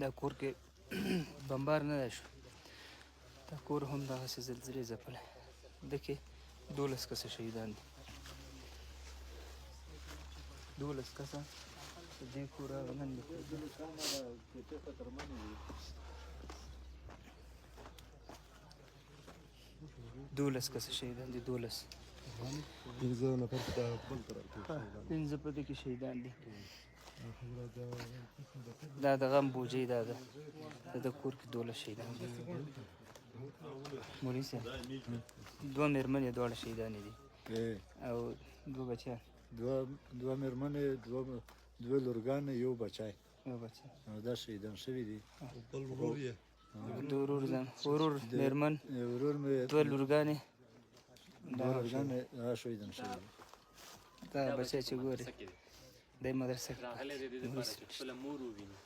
دا کور کې بمبار نه دی شو، دا کور هم دغسې زلزلې ځپلی. ده کې 12 کسه شهیدان دي، 12 کسه د دې کور هغه نن د کور 12 کسه شهیدان دي، 12. 5 نفر په بل طرف کې. 5 په دې کې شهیدان دي. دا د غم بوجۍ دا ده، د کور کې 12 شهیدان دي. مولوي صاحب، دوه مېرمنې دواړه شهیدانې دي او دوه بچیان. دوه مېرمنې، دوه لورګانې، یو بچی. یو بچی. دا شهیدان شوي دي. بل ورور یې؟ د ورور ځان، ورور، مېرمن، ورور مې، دوه لورګانې، دوه لورګانې هغه شهیدان شوي دي. دا بچی چې ګورې دی مدرسه کې راغلی دی د دې لپاره چې خپله مور وویني.